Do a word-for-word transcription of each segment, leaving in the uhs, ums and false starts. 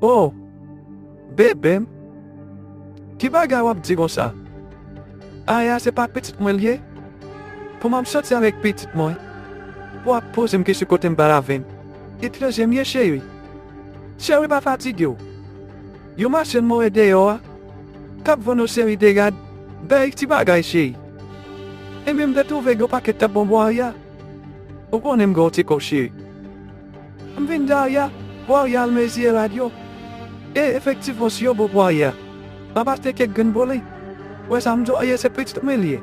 Oh, bebe m, ki bagay w ap di konsa? Aya se pa pitit mwen l ye? Kòman m soti avèk pitit mwen? W ap poze m kesyon kote m pral avè m? Etranje m ye, cheri. Cheri, pa fatige w. Yon machann m wè deyò a, k ap vann yon seri de rad, bèl ti bagay, cheri. Ebyen, m te twouve gen yon pakèt t ap bon bwari a. Ou konnen m gen yon ti kò, cheri. M vin dèyè a, bwari a, al meziye rad yo. E efektivman, si yo bon bwari a, m ap achte kèk grenn pou li. Ou wè sa m di w, Aya se pitit mwen l ye.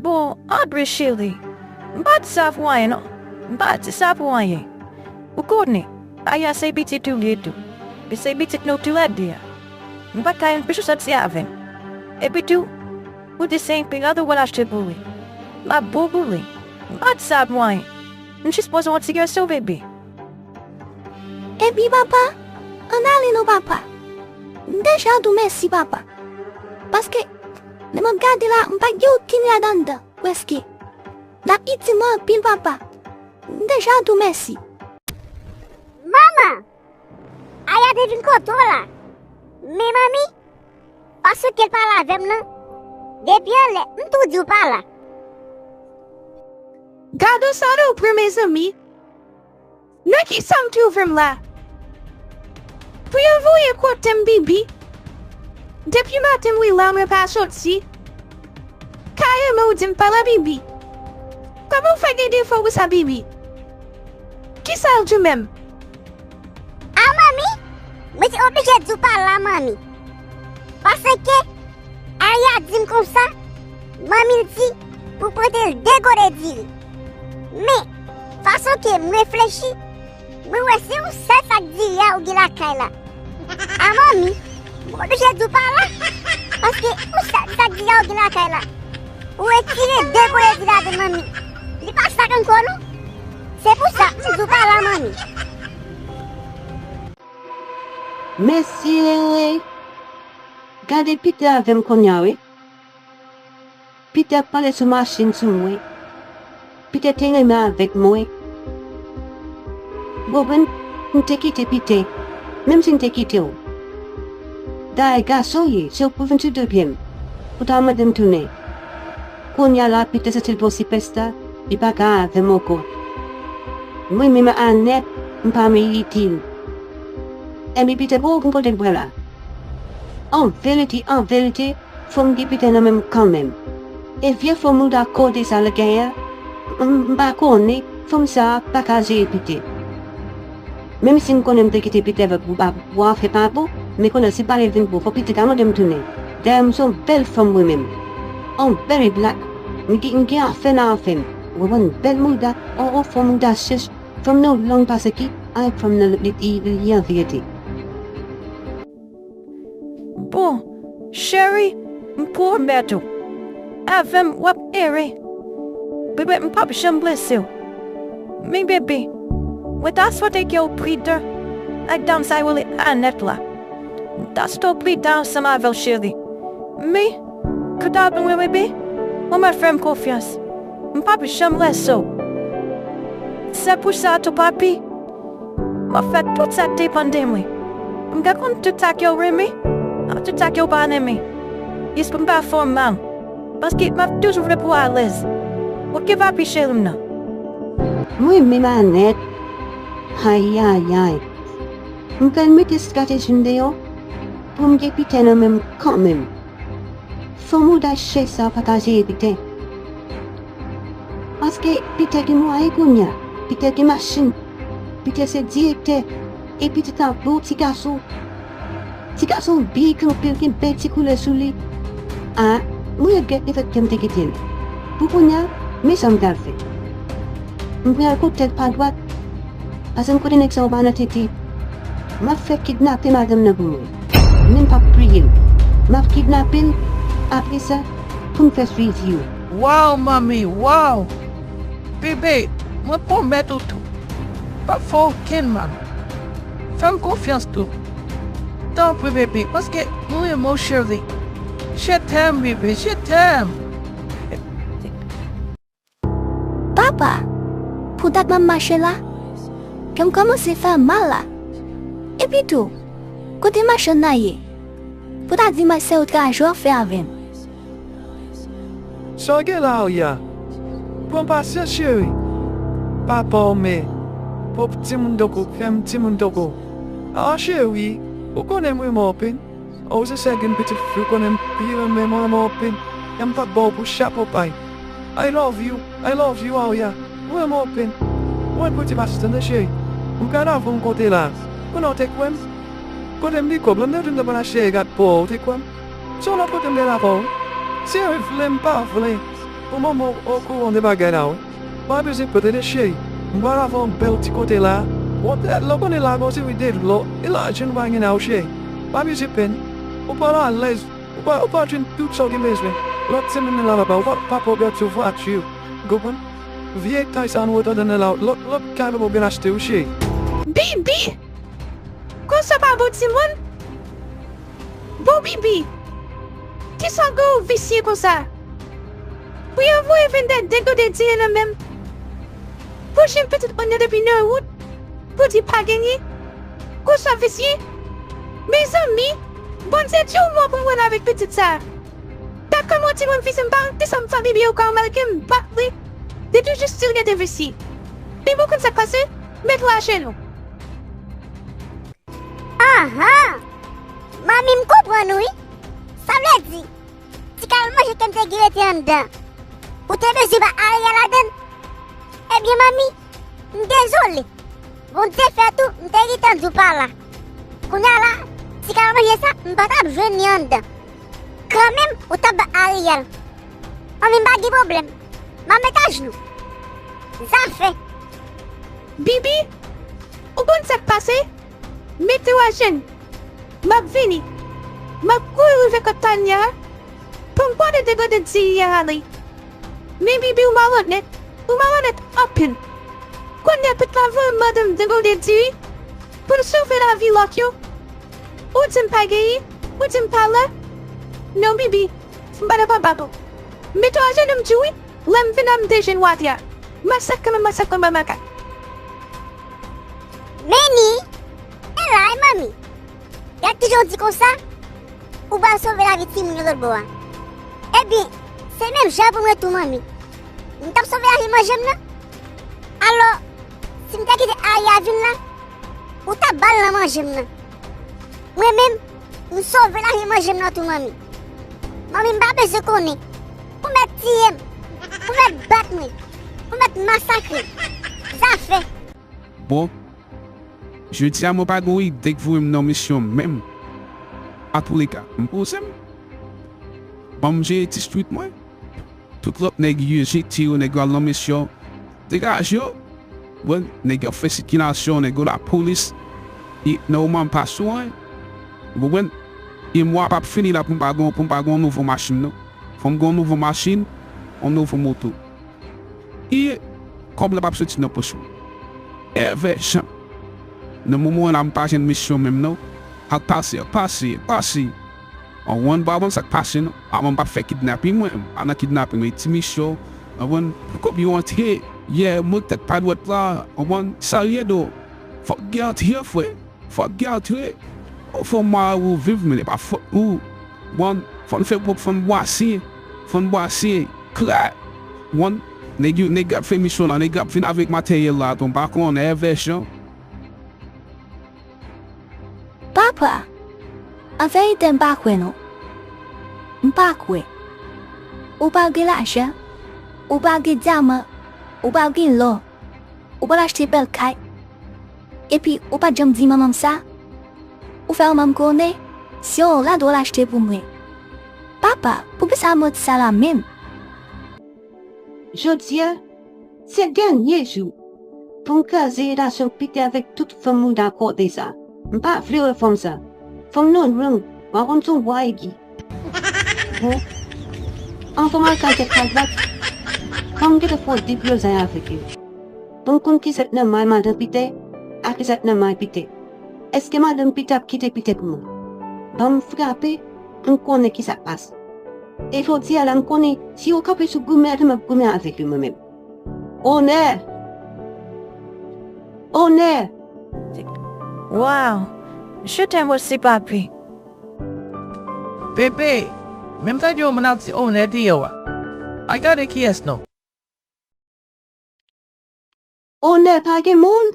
Bon, Andre cheri, m pa di sa pou anyen non. M pa di sa pou anyen. Ou konnen, Aya se pitit ou l ye tou. Li se pitit nou toulède a. M pa ka yon pechou soti avè m. Epitou, ou di se yon pi rad ou pral achte pou li. M ap bon pou li. M pa di sa pou anyen. M jis poze w yon ti kesyon, bebe. Epi papa, ann ale non papa. M deja di w mèsi papa. Paske, lè m ap gade la, m pa gen okenn rad anndan, prèske. L ap itil mwen anpil papa. M deja di w mèsi. Manman! Aya te vin kote w la. Men manmi, paske l pale avè m nan, depi anlè, m tou di w pa la. Gade sa nou pran, mezanmi. Nan kisa m twouve m la? Pou yo voye kote m, Bibi? Depi maten m wi la, mwen pa soti. Kareman ou di m pa la, Bibi? Kòman w fè gen defo pou sa, Bibi? Kisa l di w menm? A manmi, mwen te oblije di w pa la, manmi. Paske Aya di m konsa, manmi l di pou pote l de gode diri. Men, fason ke m reflechi, mwen wè se yon sèl sak diri a ou gen lakay la. A manmi, m oblije di w pa la, paske yon sèl sak diri a ou gen lakay la. Ou retire de gode diri a de manmi. Li pa sak ankò non. Se pou sa, m di w pa la, manmi. Mèsi, Rere. Gade Pita avè m kounye a, wi. Pita ap pale sou machin sou mwen. Pita te renmen avèk mwen. Ou konprann? M te kite Pita, menm si m te kite w. Dayè, gason w ye, se ou k pou vin sou do pye m, pou ta mande m tounen. Kounye a la, Pita santi l pa yon sipèsta, li pa ka avè m ankò. Mwen menm Anèt, m pa merite l. Ebyen Pita, pou okenn kote l pral la. An verite, an verite, fò m gen Pita nan men m kanmenm. E vye fo mouda kote sa l genyen an, m, m pa konnen, fanm sa a pa ka jere Pita. Menm si m konnen m te kite Pita avèk pou, pou afè pa bon, men kounye a si pale vin bon, fò Pita ta mande m tounen. Dayè m se yon bèl fanm mwen menm. On bèl black, m gen, m gen afè nan afè m. Ou konprann? Bèl mouda, on, on fo mouda chèch, fanm nan long pase ki, ay fanm nan li, li, li an verite. Bon, cheri, m pwomèt ou, avè m w ap ere. Bebe, m p ap janm blese w. Men bebe, mwen ta swete ke w pridan ak dam sa yo rele Anèt la. M ta swete w pridan ansanm avè l, cheri. Men, kou ta vle mwen bebe, ou mèt fè m konfyans. M p ap janm lèse w. Se pou sa tou, papi, m ap fè tout sa k depann de mwen. M ka konn tout sa ke w renmen ak tout sa ke w pa renmen, jis pou m pa fè w mal, paske m ap toujou vle pou w alèz. Oke, papi cheri m nan. Mwen menm Anèt, ayayay, m pral mete estrateji m deyò pou m gen Pita nan men m kanmenm. Fo mouda chèch sa a pa ka jere Pita. Paske Pita gen mwayen kounye a, Pita gen machin, Pita se direktè, e Pita ta bon ti gason. Ti gason big anpil, gen bèl ti koulè sou li. A, mwen regrèt lefètke m te kite l. Pou kounye a, men sa m pral fè. M pral kout tèt pa dwat, paske m konnen nèg sa yo pa nan tete. M ap fè kidnape madanm nan pou mwen. Men m p ap priye l. M ap kidnape l, apre sa, pou m fè swivi yo. Waw, manmi, waw! Bebe, mwen pwomèt ou tou, m p ap fè w okenn mal. Fè m konfyans tou. Tanpri, bebe, paske mwen renmen w, cheri. Je t'aime, bebe, je t'aime. Papa, pou dat m ap mache la, kè m kòmanse fè m mal la. Epi tou, kote machann nan ye? Pou ta di m sèl travay w fè avè m. Sa w gen la, Arya? Pran pasyans, cheri. Papa w, men. Pòv timoun tankou w, fè m timoun tankou w. Ah, cheri, ou konnen m renmen w anpil. Ou se sèl grenn pitit fi w konnen m pi renmen, mwen renmen w anpil. E m p ap ba w pou chapo pay. I love you, I love you, Arya. Mwen renmen w anpil. Mwen pou ti pasyans, tande, cheri. M pral avè w kote la. Konnen w te kwè m? Kote m gen kòb la, m te vin nan pral achte gad pou ou, ou te kwè m? Se yon lòt kote m te la pa w. Si w vle m pa vle, pou manman w okouran de bagay la wi. Pa bezwen pè tande cheri. M pral avè w yon bèl ti kote la. Wòtè lè w konnen la gon seri de lò e lajan nou pa gen la wi cheri. Pa bezwen pè. Ou pral alèz. Ou pral ou pral jwenn tout sa w gen bezwen. Lòt semèn nan la papa ou pral pa pran pèt sou vwati. Ou konprann? Vye kay sa nou ret andan nan la lòt lòt kay papa ou gen achte wi cheri. Bibi! Konsa pa bon timoun? Bon Bibi, kisa w gen w visye konsa? Pou yo voye vin de degode diri nan men m. Pou jwenn pitit moun nan depi nan wout, pou di pa genyen. Konsa visye? Mezanmi, Bondye di w mò pou m wè l avèk pitit sa. Dakò m yon timoun visye m pa renmen sa m fè Bibi yo ka remarke m bat li. Li toujou stil gen de visye. Bibi w konn sa k pase? Met w ajenou. Anhan! Manmi m konprann ou wi. Sa vle di, ti kal manje ke m te gen rete anndan, ou te bezwen ba Ariel ladann? Ebyen manmi, m dezole. Bondye fè tou, m te gentan di w pa la. Kounye a la, ti kal manje sa, m pa t ap jwenn li anndan. Kanmenm, ou t ap ba Ariel. Manmi m pa gen pwoblèm. M ap met ajenou. Zafè. Bibi, ou konn sa k pase? Mete w ajenou. M ap vini. M ap kouri rive kot Tania a pou m pran de degode diri a ale. Men Bibi ou malonèt. Ou malonèt anpil. Kounye a pitit la voye mande m degode diri pou l sove lavi lòt yo. Ou di m pa genyen? Ou di m pa la? Non Bibi, m pa nan papa tou. Mete w ajenou m di w wi, lè m vin la m te jwenn w atè a. Masakre m masakre m pa makak. Meni, e la e manmi. Gad kijan w di konsa, ou pral sove lavi timoun yo lòtbò a. Ebyen, se menm jan pou mwen tou manmi. M t ap sove lavi manje m nan. Alò, si m te kite Aya vin la, ou t ap ba l nan manje m nan. Mwen menm, m sove lavi manje m nan tou manmi. Manmi m pa bezwen konnen. Ou mèt tiye m. Ou mèt bat mwen. Ou mèt masakre m. Zafè. Bon, jodi a mwen pa gen ide k voye m nan misyon menm. Atouleka, m poze m. Ban m jere ti street mwen. Tout lòt nèg yo jete yo, nèg yo al nan misyon. Degaje yo. Bon, nèg yo ap fè sikilasyon, nèg yo lapolis. E nan moman m pa sou anyen. Ou konprann? E mwa p ap fini la pou m pa gen pou m pa gen yon nouvo machin non. Fò m gen yon nouvo machin, yon nouvo moto. E kòb la p ap soti nan pòch mwen. Èvè Jan. Nan moman la m pa jwenn misyon menm non. Ak pase, ak pase, ak pase. Anwann pa konn sa k pase non. Avan m pa fè kidnaping mwen, m pa nan kidnaping mwen, ti misyon. Anwann, kòb yo antre. Yè, mwen tèt pa dwèt la. Anwann, sa rye do. Fòk gen antre frè. Fòk gen antre. Fò mwa ou viv men e pa fòt ou. Bon, fò n fè pwòp, fò n bwase. Fò n bwase. Kra. Bon, nèg yo, nèg ap fè misyon la, nèg ap vin avèk materyèl la tou, m pa konnen, èvè Jan. Papa, an verite m pa kwè non. M pa kwè. Ou pa gen lajan, ou pa gen dyaman, ou pa gen lò. Ou pral achte bèl kay. Epi ou pa t janm di manman m sa? Ou fè manman m konnen? Si w la dwe w achte pou mwen. Papa, poukisa manti sa la menm? Jodi a, se dènye jou pou m kraze relasyon Pita avèk tout fanm ou dakò de sa. M pa vle wè fanm sa. Fanm nan long, m pa konn si w bwa egi. Bon, anvan m al kay tèt kalbat, fò m gentan fè yon deblozay avèk yo. Pou m konn kisa k nan may madan Pita ak kisa k nan may Pita. Èske madanm Pita ap kite Pita pou mwen? Ban m frape pou m konnen kisa k pase. E jodi a la m konnen si yo kanpe sou goumen avè m, m ap goumen avèk yo mwen menm. Onè! Onè! Waw! Je t'aime aussi, papi. Bebe, menm tande yon moun ap di Onè deyò a. Al gade kiyès non. Onè pa gen moun?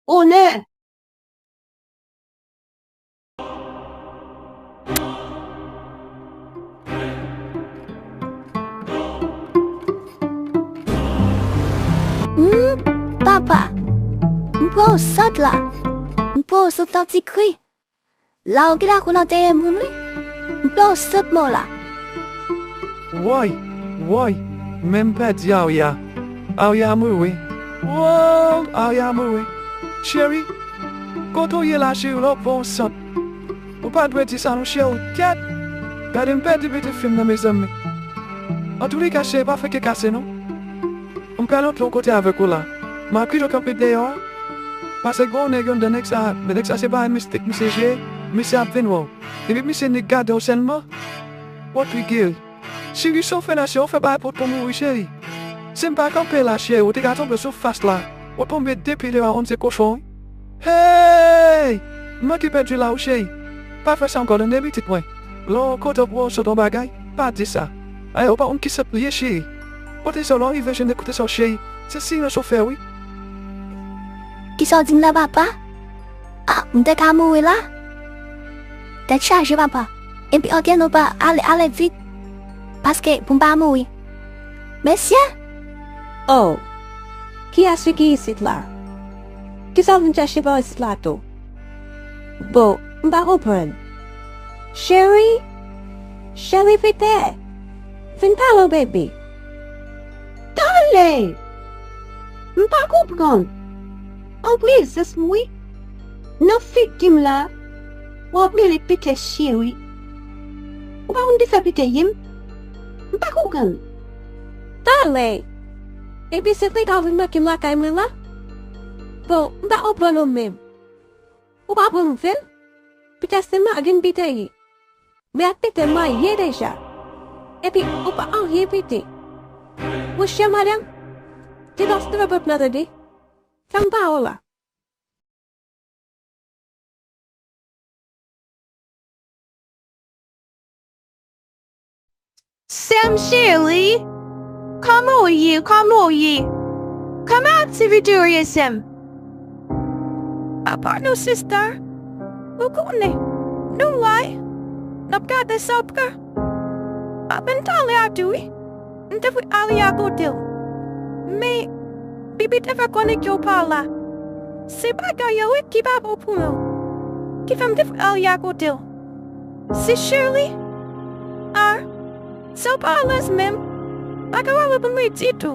Onè! Hmm, papa, m pran w sant la. M pran w sant Tanti Kri. La w gen lakou nan teren moun wi. M pran w sant mò la. Woy, woy, men m pèdi Arya. Arya mouri. Woy, Arya mouri. Cheri, kote w ye la cheri, lè w pran w sant? Ou pa dwe di sa non cheri, kèt. Gade m pèdi pitit fi m nan mezanmi. Antouleka cheri, pa fè kè kase non. M pral antre yon kote avèk ou la. M ap kite w kanpe deyò a. Paske gen yon nèg anndan, nèg sa, nèg sa se bagay mistik misye jere, misye ap vin wè w. Epi misye nik gade w sèlman, pòt li geri. Cheri, sa w fè la cheri, w fè bagay pòt lan mouri cheri. Si m pa kanpe la cheri, ou te ka tonbe sou fas la. Ou tonbe de pye deyò a, on se kochon wi. Hey! M manke pèdi la wi cheri. Pa fè sa ankò tande pitit mwen. Lè w kote w pou w sot yon bagay, pa di sa. Ay, ou pa konn ki sot li ye cheri. Kote sa w lè w rive jwenn kote sa w cheri. Se silans ou fè wi. Kisa w di m la papa? Ah, m te ka mouri la? Tèt chaje papa. Epi anke nou pa ale, ale vit. Paske pou m pa mouri. Mesye! Oh, kiyès wi ki isit la? Kisa w vin chèche bò isit la tou? Bon, m pa konprann. Cheri, cheri Pitè, vin pale w bebe. Talè! M pa konprann. An prezans mwen wi. Nan figi m la, w ap rele Pitè cheri. Ou pa konn kisa Pitè ye m? M pa konprann. Talè! Epi se frika w vin manke m lakay mwen la? Bon, m pa konprann ou menm. Ou pa pran nouvèl? Pitè se mari m Pitè ye. Men ak Pitè m marye deja. Epi ou pa anyen Pitè. Monchè madanm, te pase nan pòt la tande. Fèm pa w la. Sè m cheri, kòman w ye, kòman w ye? Kòman aktivite yo ye sè m? Apa nou sista, ou konnen, nou la, n ap gade sa w pran. Apenn talè a tou wi. M te voye Arya kote w. Men, Bibi te fè konnen ke w pa la. Se bagay yo wi ki pa bon pou nou. Ki fè m te voye Arya kote w. Se Shirley? Ah, sa w pa alèz menm. Pa ka pale pou mwen ditou.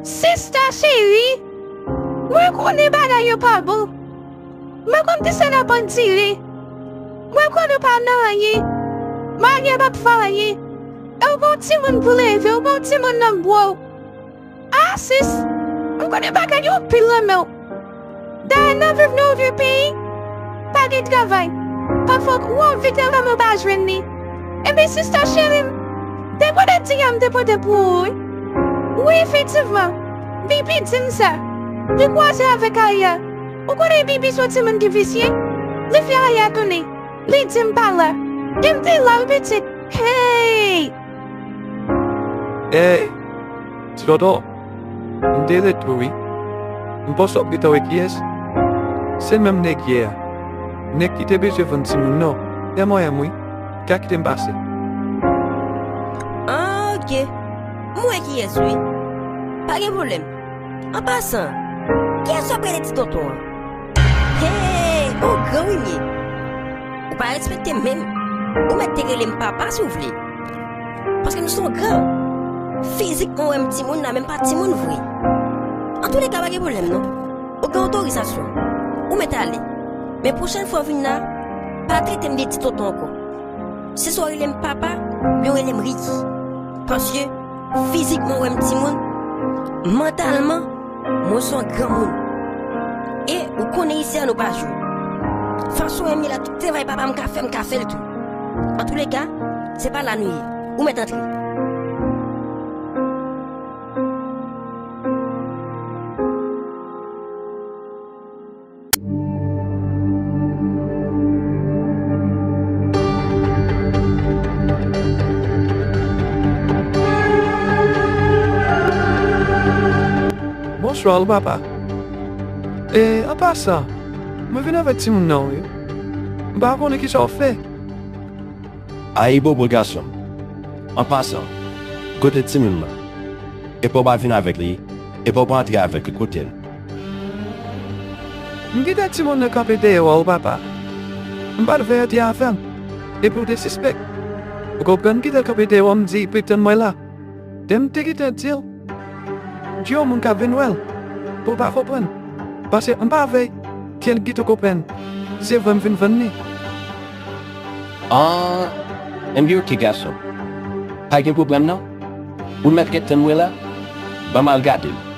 Sista cheri, mwen konnen bagay yo pa bon. Mwen konn ki sa n ap andire. Mwen konnen w pa nan anyen. Marye p ap fè anyen. E w gen yon timoun pou leve, w gen yon timoun nan bra w. Ah, sis, m konnen bagay yo anpil nan men w. Dayè, nan viv nou vye peyi, pa gen travay. Pafwa, ou anvi travay, men w pa jwenn li. Ebyen, sista cheri m, depi w te di a m te pote pou ou, wi. Wi, efektivman, Bibi di m sa. Li kwaze avèk Arya. Ou konnen Bibi se yon timoun ki visye. Li fè Arya tounen. Li di m pa la. E m te la, wi, pitit. Hey! Hey! Ti tonton, m te ret tou wi. M panse w gentan wè kiyès. Se menm nèg yè a. Nèg ki te bezwen vann timoun nan. Fè mwen m wi. Ka kite m pase. Ah, ok. M wè kiyès wi. Pa gen pwoblèm. An pasan, kiyès w ap rele ti tonton an? Hey, ou gran wi m ye. Ou pa respekte m menm. Ou mèt te rele m papa si w vle. Paske nou se yon gran. Fizikman w wè m timoun la, men m pa timoun vre. Antouleka, pa gen pwoblèm non. Ou gen otorizasyon. Ou mèt ale. Men pwochèn fwa w vin la, pa trete m de ti tonton ankò. Se swa w rele m papa, oubyen w rele m Ricky. Paske, fizikman w wè m timoun, mantalman, mwen se yon granmoun. E ou konnen isi a nou pa jwe. Fason w wè m ye la, tout travay papa m ka fè, m ka fè l tou. Antouleka, se pa la nou ye. Ou mèt antre. Chwa w, papa. E, an pasan, mwen vin avèk timoun nan, wi. M pa konnen kisa w fè. Ayibobo, gason m. An pasan, kote timoun nan? Epa w pa vin avèk li, epa w pa antre avèk li, kote l? M kite timoun nan kanpe deyò a, wi, papa. M pa t vle antre avè l. Epi w te sispèk. Ou konprann, m kite l kanpe deyò a, m di, pou l tann mwen la. Lè m te gentan di l, di yon moun k ap vin wè l, pou l pa konprann. Paske m pa vle ke l gentan konprann se vre m vin vann li. Ah, enben oke, gason. Pa gen pwoblèm non. Ou mèt ret tann mwen la. Ban m al gade l.